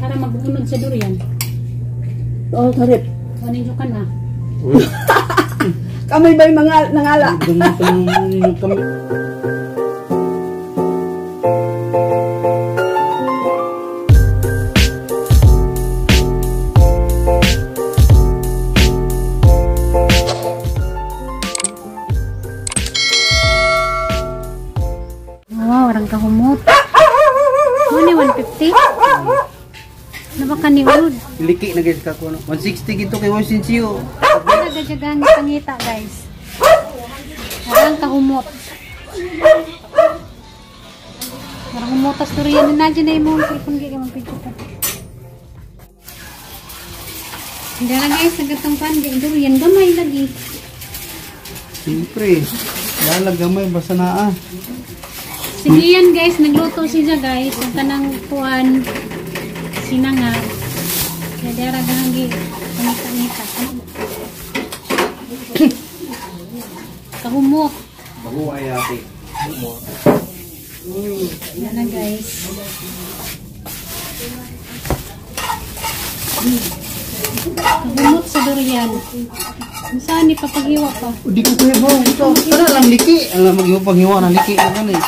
Para mag-unod sa durian. Oh, sarip. Kunin ka na. Kamay ba'y mga nangala? Kami. Wow, orang kahumot. Ano ni 150? Ano ba kaniunod? Liki na guys kako no. 160 gito kay Washington Siyo. Nagadajagan pangita guys. Orang kahumot. Orang humutas durian na dyan na imong cellphone kay mag-video ko. Hindi na guys, nagatong pan durian gamay lagi. Siyempre. Lalag gamay basta naa. Sige yan guys, nagluto siya guys. Ang kanang kuan sinanga. Kaya dara gahanggi pangita-ngita. Kahumot. Bago ay ate. Yan na guys. Kahumot sa durian. Saan ni papaghiwa pa? Di ko kuya ba? Ito, kana lang liki. Alam maghiwa panghiwa na liki na kan eh.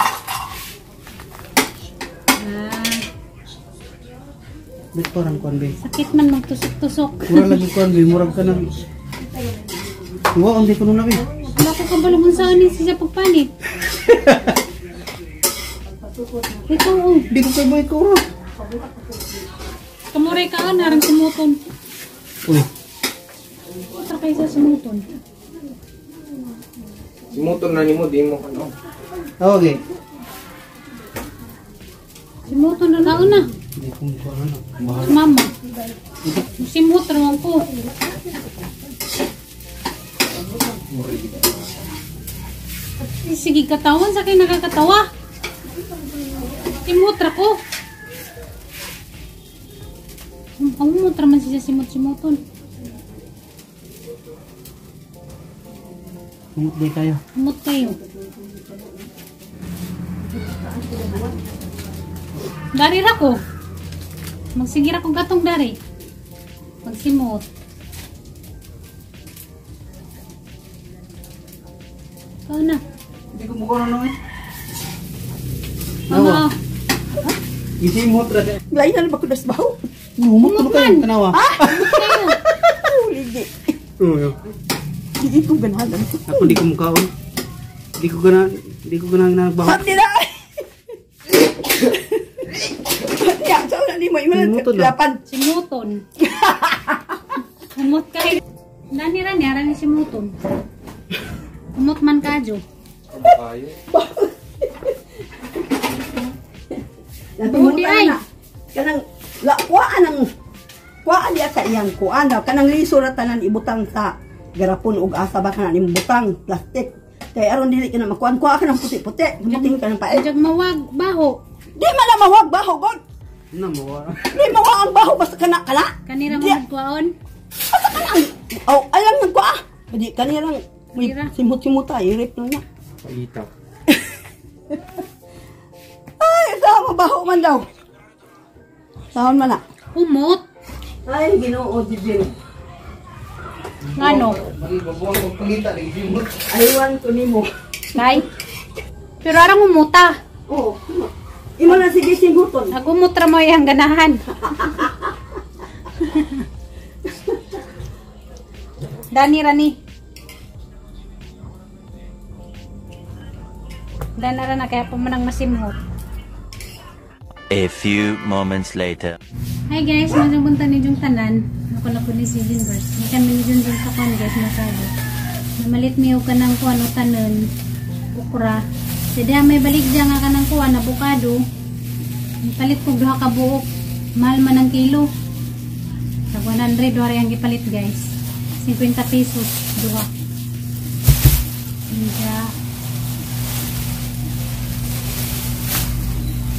Bet parang kuan be. Sakit man magtusok-tusok. Mura lagi kuan be, murag ka nang. Wa hindi ko na be. Wala ko kabalo kung saan ni siya pagpanit. Ikaw oh. Di ko kay boy ko ra. Kamuray ka narang sumuton. Uy, Putra kaysa sumuton. Simuton na nimo di mo ano. Okay. Sumuton na nauna. Di ko ko ano. Bahala. Mama. Simot raman ko. Sige, katawan sa akin nakakatawa. Simot ra ko. Ang raman siya simot-simoton. Humot di kayo. Humot kayo. Dari ra ko. Magsigira ko gatong dari. Magsimot. Ikaw na. Di ko mukha na eh. Mama. Gisimot ra. Lain na ba ko das baho? Humot ko kayo tanawa. Kayo. Oh, ligi. Oo. Di ko ganahan. Ako di ko mukaon. Di ko gana nagbaho. Pati na. Ya, sa una ni mo imo Simuton na. lapan. Simuton. Humot kayo. Dani ra niya ni simuton. Humot man kadyo. Kayo. Budi ay. na. Kanang la kuan ang kuan diya sa iyang kuan daw kanang liso ra tanan ibutang sa garapon ug asa ba kana nimong butang plastic. Kay aron dili ka na makuan kuha ka ng puti-puti, muting ka ng pae. Jag mawag baho. Di man na mawag baho god. Na mawa. Di mawag ang baho basta kana kana. Kanira mo Di- magkuaon. Basta kana ang oh alam nang kuha. Di kanirang may Kanira. simot-simuta irip na na. Paita. Ay, sa mabaho man daw. Sahon man na. Humot. Ay, Ginoo Jijin. Ngano? Magibabuang ko pangita lagi simot. Aywan ko nimo. Kay. Pero arang umuta. Oo. Imo na sige simuton. Nagumot ra mo iyang ganahan. Dani rani. Dana ra na kaya pa man ang masimot. A few moments later. Hi guys, mazang ni Jung tanan. Ako na po ni si Junverse. May kami ni Junjun sa kuan guys, masado. Namalit miyo ka ng kuan o tanan. Ukra. Sige, may balik dyan nga ka ng kuan, abukado. Palit ko duha ka buok. Mahal man ang kilo. Tag 100 duha ang gipalit guys. 50 pesos duha. Hindi.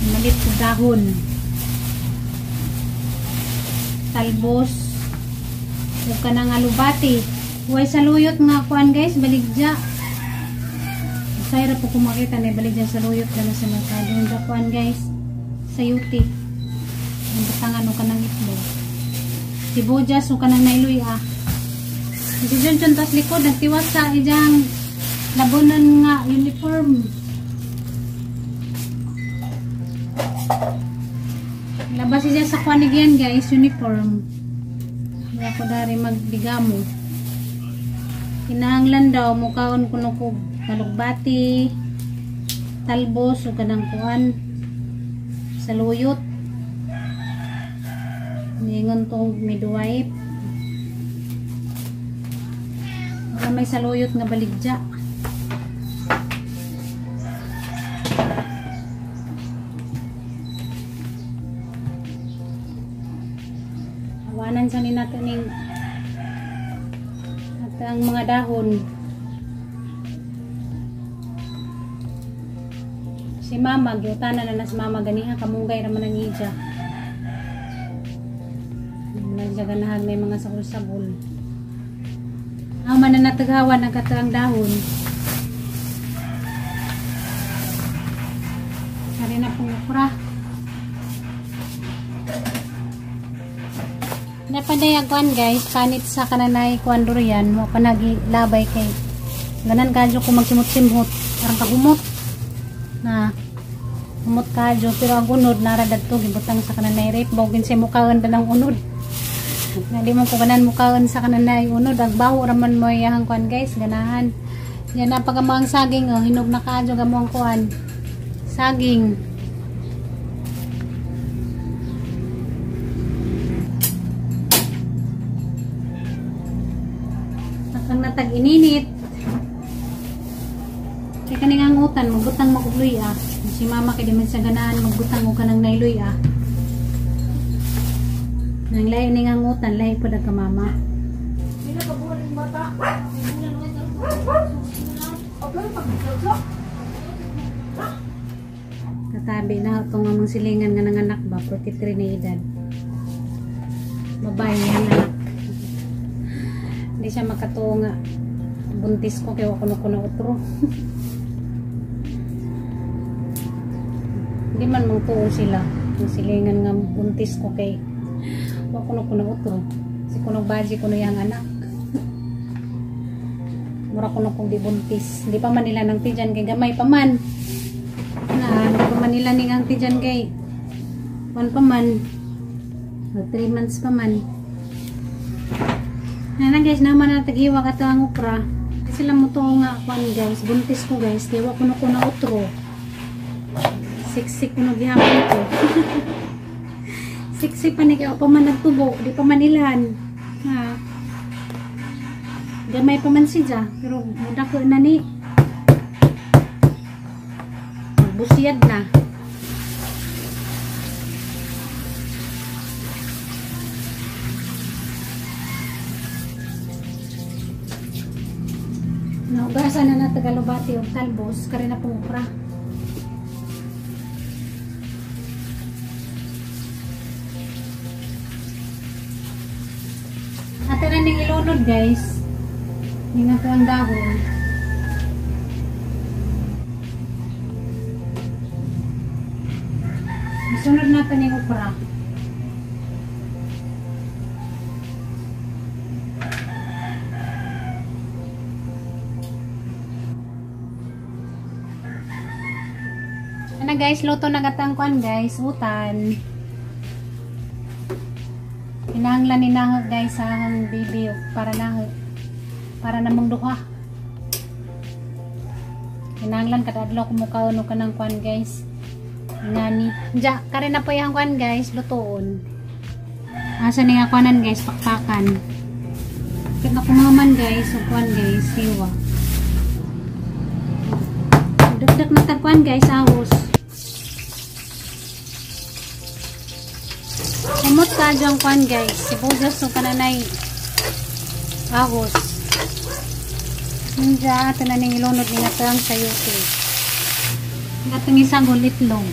Malit ko dahon. Talbos. Ug kanang alubati. Huwag sa luyot nga kuan guys, baligja. Usay ra po ko makita na baligja sa luyot dala sa merkado. Unsa kuan guys, sayuti. Ang butangan og kanang Sibuyas o kanang nailoy ah. Si Junjun tas likod nagtiwas sa ijang labonon nga uniform. Labas siya sa kwanigyan guys, uniform. Hindi ako dari magdigamo. Kinahanglan daw mukaon kuno ko kalugbati, talbos o kanang kuan saluyot. Ningon tong midwife. Wala may saluyot nga baligya. Awanan sa ni nato ning at ang mga dahon. Si mama giutanan na na si mama ganiha kamunggay ra man ang ija. Nandiyan ganahan may mga sagol-sagol. Ang mananataghawan ang kataang dahon. Kari na pong okra. Napadayagwan guys, panit sa kananay kuan durian, wa pa nagilabay kay ganan kadyo ko magsimot-simot, arang kahumot. Na humot kadyo pero ang unod nara dadto gibutang sa kananay rape, bawgin sa mukaon danang unod. Nga di mo ko ganan mukaon sa kananay unod, ang baho raman mo iyang kuan guys, ganahan. Yan na pagamo ang saging oh, hinog na kadyo gamo ang kuan. Saging. Ang natag ininit. Kaya kaning angutan, magbutang magugluy ah. Si mama kay di man sa ganahan magbutang og kanang nailoy ah. Nang lahi ning angutan, lahi pud ka mama. Sino pa buwan ng bata? Katabi na itong among silingan nga nanganak ba, 43 na edad. Babae nga anak. Hindi siya makatuo nga buntis ko kaya ako na utro. Hindi man mangtuo sila. Ang silingan nga buntis ko kay ako na utro. Si kuno baji kuno yang anak. Mura kuno kong di buntis. Hindi pa man nila nang tiyan kay gamay pa man. Na hindi pa man nila ning ang tiyan kay 1 pa man. 3 months pa man. Nana guys, naman na tag-iwag ato ang okra. Kasi lang mo to nga kwan guys, buntis ko guys, kaya wa kuno ko na utro. Siksik kuno gihapon ko. Siksik pa ni kaya pa man nagtubo, di pa man ilhan. Ha. Gamay pa man siya, pero muda ko na ni. Magbusiyad na. Naugasan na na tagalubati o talbos, kari na pong okra. Ate na ning ilunod guys. Hindi na po ang dahon. Isunod natin yung okra. Ana guys, luto na gatang kuan guys, utan. Kinahanglan ni nahog guys sa ang baby para nahog para namang duha. Kinahanglan kada adlaw kumukaon og kanang kuan guys. Ngani. Ja, kare na po yang kuan guys, lutoon. Asa ni nga kuanan guys, pakpakan. Kaya na kumaman guys, og kuan guys, siwa. Dagdag na tagkuan guys, ahos. Kumot ka dyan kuan guys, sibuyas o kananay ahos. Ninja, ito na ning ilunod ni natang sayote. Natang isang itlog.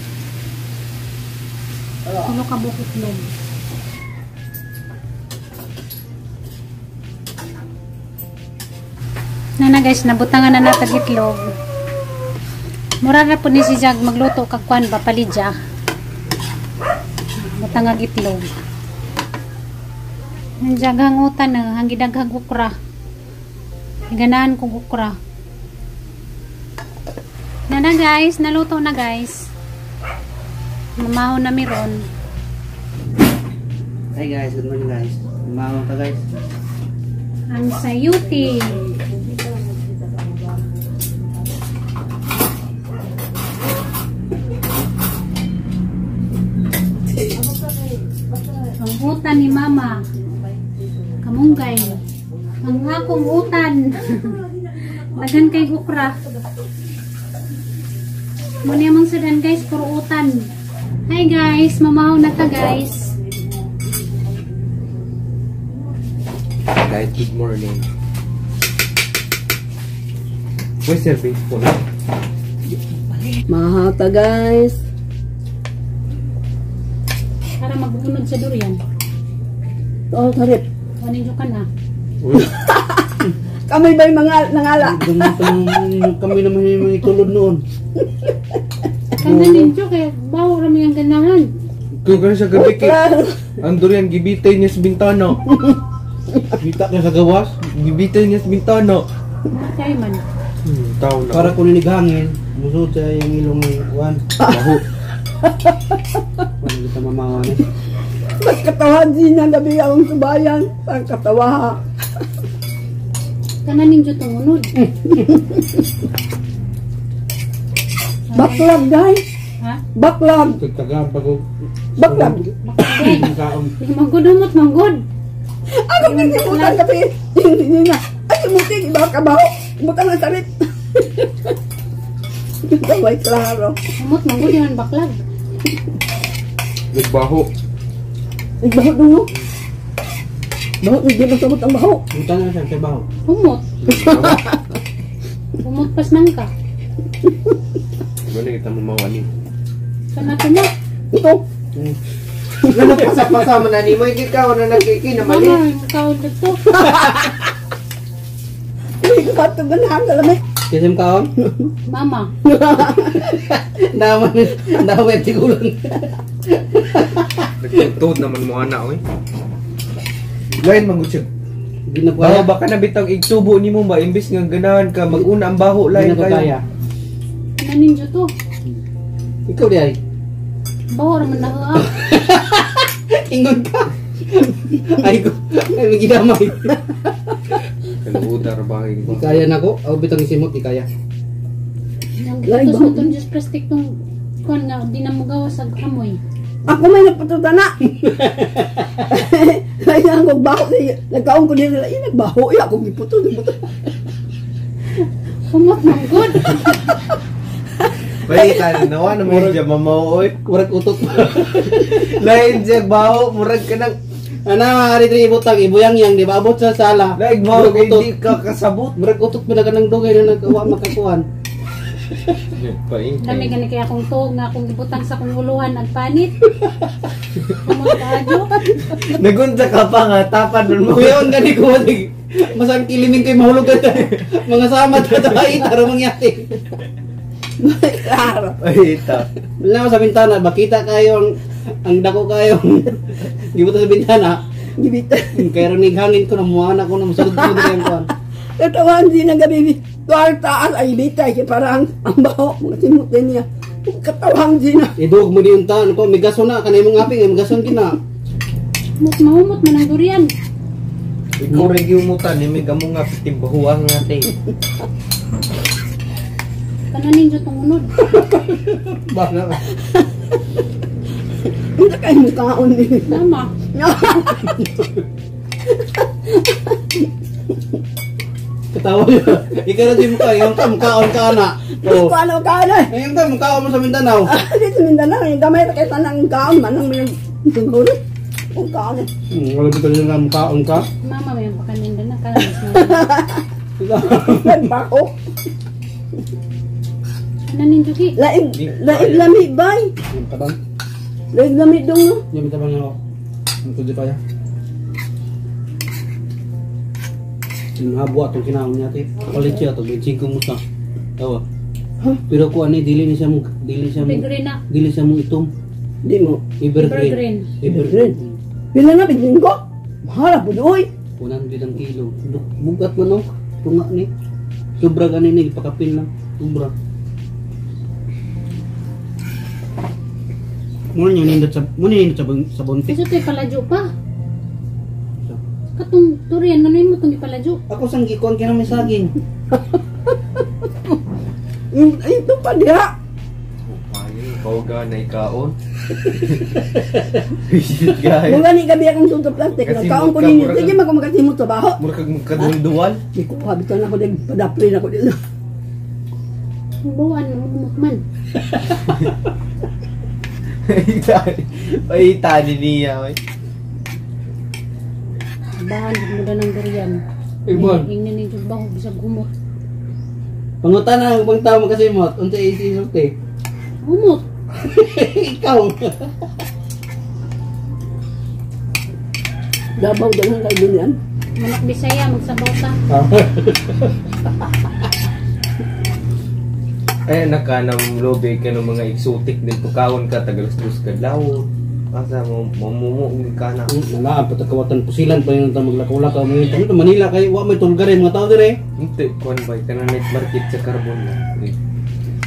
Tulo ka buok itlog. Nana guys, nabutangan na natag itlog. Mura na po ni si Jag magluto kag kuan ba palidya. Butangag itlog. Ang jaghang utan na, ang gidaghang ukra. Ganahan kong ukra. Na na guys, naluto na guys. Mamaho na meron. Hi guys, good morning guys. Umaga ka guys. Ang sayuti. Ang utan ni Mama. Kamunggay. Ang akong utan. Daghan kay ukra. Muna mong sudan guys, puro utan. Hi guys, mamaho na ta guys. Guys, good morning. May service po na. Mahata guys. Para mag-unod sa durian. Oh, sarip. Kunin nyo ka na. Uy, Kami ba'y mga nangala? Kami naman yung mga itulod noon. Kanan ninyo kay bawo rami ang ganahan. Kung ganun sa gabi kay ang durian gibitay niya sa bintana. Kita ka sa gawas. Gibitay niya sa bintana. Matay man. Tao na. Para kung hangin, musod sa yung ilong ni Juan. Baho. Wala kita mamawa ni. Mas katawan din ang gabi ang subayan. Ang katawa. Kanan ninyo tong unod. Baklag guys. Ha? Baklag. Tagtagaan pag Baklag. kaon. Di manggod humot manggod. Ano kinimutan gabi? Hindi na. Ay, muting. Iba ka ba? Butang ang sarit. Gaway klaro. Humot manggod yan baklag. Nagbaho. Nagbaho dun no? Baho, hindi masabot ang baho. Buta na siya sa baho. Humot. Humot pas nangka. Wala kita mamawa ni. Kana tumot. Ito. Ano pasa-pasa man na nimo hindi ka wala nagkiki na mali. Mama, kaon dito. Hindi ko katuganahan na lamig. Kisim kaon? Mama. Daman, daman tigulan. Nagtugtod naman mo ana oy. Lain man gud siya. Hindi na Baho kaya. baka na bitang igsubo nimo ba imbes nga ganahan ka mag-una ang baho Hindi lain na kayo. kaya. Kanan ninyo to. Ikaw di ay. Bawo ra man na ah. Ingon ka. Ay ko. Ay may gidamay. Kaluudar ba Di kaya na ko. Aw bitang isimot di kaya. Ang gitos mo tong juice plastic tong kuan nga di na mogawas sa amoy. Ako may nagpatuta na. Ay, ang baho. Nagkaon ko nila. Ay, nagbaho. Ay, ako giputo. Giputo. Humot manggod. Balitan nawa na mo siya mamaw oy. Murag utot. Lain siya baho murag ka nang Ana ari diri ibutang ibuyang yang di ba abot sa sala. lain baho Murag kay utot. di ka kasabot. Murag utot ba na kanang dugay na nagkawa makakuan. Dami gani kaya akong tuog nga akong gibutang sa akong uluhan ang panit. Humot kaadyo. Nagunta ka pa nga tapan nun mo. Kuya on gani ko mag masang kilimin kay mahulog ka mga sama ta ta itaro mangyari. Klaro. Ay ita. Wala sa bintana makita kayo ang dako kayo. Gibuta sa bintana. Gibita. Kaya ron hangin ko na muana ko na musulod ko ang kuan. Katawan din ang gabi. Tuwang taas ay bitay. Kaya parang ang baho. Mga simutin niya. Katawang din na. Idug mo di unta ko may gason na kanay mong aping ay magason kina. Humot mahumot man ang durian. Ikaw rin yung mutan ni may gamo nga pitimbahuang nga te. Kanan ninyo tong unod. Bana. Hindi kayo mukhaon eh. Mama. Katawa niya. Ikaw na di mo kayo, yung ka mukhaon ka na. Hindi Oh. ko ano kaon eh. Ayun ka mukhaon mo sa Mindanao. Dito Mindanao. Yung gamay na kayo tanang kaon. Manang may siguro. Ang kaon eh. Wala ba talaga mukhaon ka? Mama may pakaninda na karon. Nagbaho. Kanan ninyo ki. Laig, laig lami bay. Yung tabang. Laig lami dong no. Yung tabang ako. Ang tudi kaya. Yung habwa itong kinaon niya ate. Palit siya ito. 25 mo sa. Tawa. Pero ko ani dili ni siya mo dili siya mo Evergreen na. dili siya mo itom. Di mo. Evergreen. Evergreen. Evergreen. Pila na bigyan ko? Mahal po oy. 100 ang kilo. Bugat man oh. Tunga ni. Sobra gani ni ipakapin lang. Sobra. Muna niyo nindot sa muna nindot sa sa bunti. Kasi ito'y paladyo pa. Katong durian, ano mo itong ipaladyo? Ako sang gikon kay may saging. Ito pa diha. Payo, kauga na ikaon. Shit, guys. Mga ni gabi akong sulto plastic. Kasi Kaon ko murag- ninyo. Sige man ko makasimot sa baho. Mura kag magkadulduwal. Di ko habitan ako din padapli na ko din. Buwan, man. Ay, tani niya. Oy. Bahan, mo na ng durian. Ibon. Ingnan ni Jud baho, bisag humot. Pangutan na ang bang tao makasimot. Unsa isi sulti? Humot. Ikaw. Dabaw daghan kay durian. Manok Bisaya, magsabaw ta. Ay, naka ng lobe ka ng mga exotic din. Pagkaon ka, tagalas dos ka lawo. Asa mo, mamumuo ka na. Wala, patagkawatan pusilan pa yun ang maglakaw-lakaw. Mga ito, Manila kay wa may tulgar eh, mga tao dire. Hindi, kuan ba, tanan night market sa Carbon na. Eh,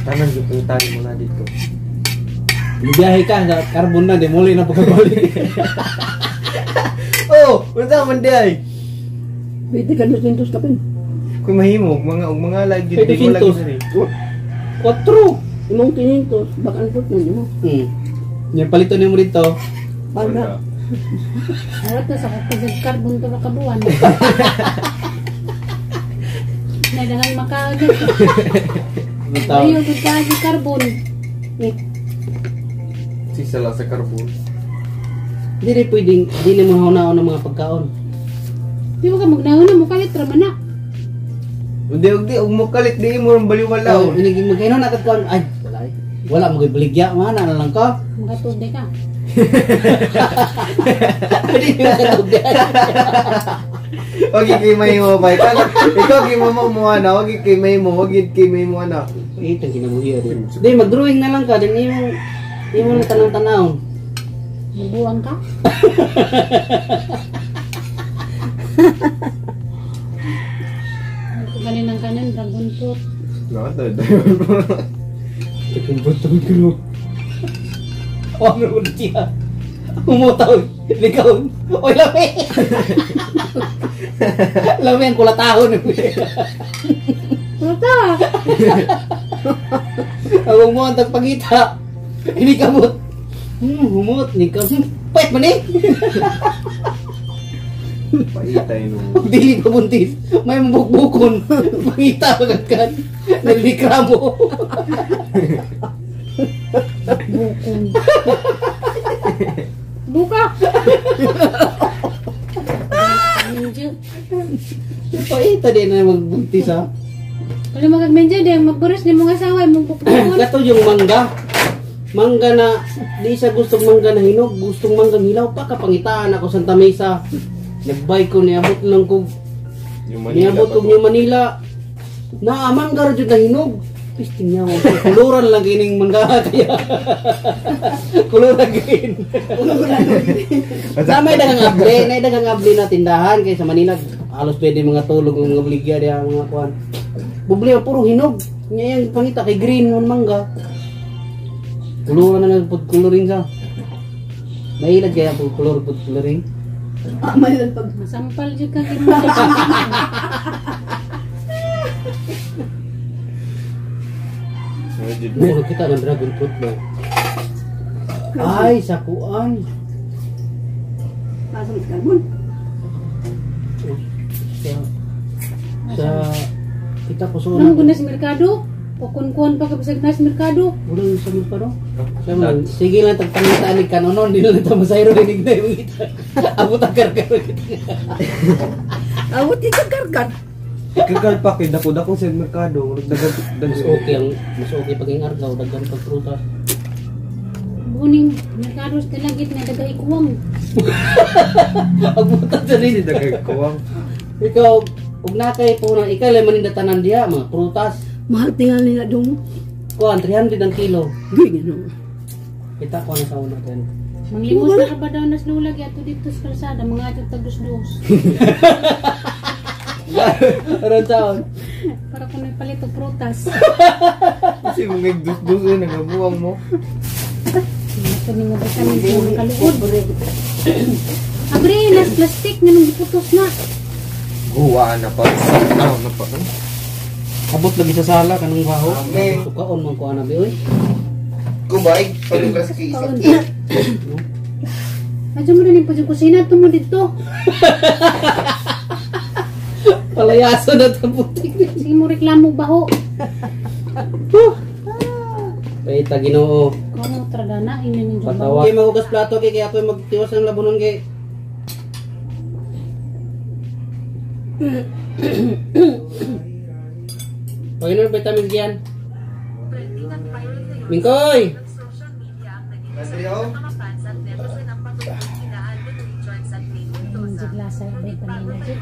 tanan yung puntahan mo na dito. Biyahe ka sa carbon na, di muli na pagkabalik. Oh, unsa man di ay? Pwede ka 200 kapin. Kung mahimog, mga og mga lagi Ay, di mo lagi 200. diri. Quatro. Imong 500 back and forth na nimo. Yan palito nimo dito. Para Harap na sa kapag carbon to kabuan. Nadagang makaon. Mga tao. Ayaw, gud ka carbon. Sisala sa Carbon. Di rin pwedeng, di na mo hunaon ng mga pagkaon. Di mo ka magnaon na mo kalit ra man na. Hindi, og di, og mo kalit di mo rong baliwala. Oh, iniging magkainon na kagkaon. Ay, wala eh. Wala mo baligya, mana na lang ka. Makatulde ka. Di mo katugdan. Wag kay mahimo ba? Ikaw kay mama mo ana, wag kay mahimo, wag kay mahimo ana. Eh, tang kinabuhi din. Di mag-drawing na lang ka din imo imo na tanang-tanaw. Mabuang ka. Ano ganin ang kanin, dragon fruit. Dragon fruit ang kilo. Oh, ano niya? Umutaw, likaw. Oy, lami. Lami ang kulatahon. Puta! Ang mo ang tagpangita. Hindi kamot. Humot. Hindi kamot. Pait man eh. Paitay no. Dili pa buntis. May mabukbukon. Pangita pagkat. Nalikra mo. Bukong. Buka! Medyo. Paita din na magbuntis ha. Kali magagmedyo di magburos ni mga asawa mong bukbukon. Kato yung mangga. Mangga na, di siya gustong mangga na hinog, gustong manggang hilaw pa kapangitaan ako Santa Mesa. Nagbike ko, niabot lang ko, niabot ko yung Manila. Na mangga ra jud na hinog. Pisting niya mo. Kuluran lang kining mangga kaya. Kuluran gin. Na may daghang able, na daghang able na tindahan kay sa Manila halos pwede mga tulog ng mga baligya diha mga kuan. Problema puro hinog. Nya yang pangita kay green man mangga. Kuluran na lang pud coloring sa. Mailad kaya pud color pud coloring. May lang pag Masampal jud ka gid mo. Muro kita ng dragon fruit ba? Ay, sa kuan. Asa mas carbon. Sa kita ko sa Nang gunas merkado, pukun-kun pa ka bisag nas merkado. Ulang sa mga paro. Sa mga, sige lang tagpangitaan ni kanonon, di lang ito masayro rinig na yung kita. Abot ang karkar kita. Awot ka karkar. Ikagal pa kay dako-dako sa merkado, Mas okay ang mas okay pag yung argaw, daghan pag prutas. Buning merkado sa dalagit na daga ikuwang. Agbutan sa Dili rin. dagay kuwang. Ikaw, ug na kay po na ikaw lang maninda tanan diha mga prutas. Mahal tingal nila dong. Kuan 300 ang kilo. Di no. Kita ko na sa una ten. Manglimos na ka ba daw nas lula ato dito sa kalsada, mga ato tagdus-dus. Aron taon. Para kung may palit og prutas. Kasi mga dus-dus eh, nagabuang mo. Ito ni mo ba kami sa mga kaluod. Abre, nas plastic nga nung giputos na. Guwa na pa. Ano na pa? Abot lagi sa sala kanang baho. Amen. Sukaon man ko ana bi oy. Kumaig, palugas kay Kaon. Adyo mo na po sa kusina, tumo dito. Palayaso na ta putik. Sige mo reklamo baho. Paita Ginoo. Kung mo tradana, inyo ninyo baho. Patawa. Kay magugas plato kay kaya ako'y magtiwas ng labunon kay. Pag-inom ng vitamins yan. Mingkoy! Jig lasa, abre panina, jig.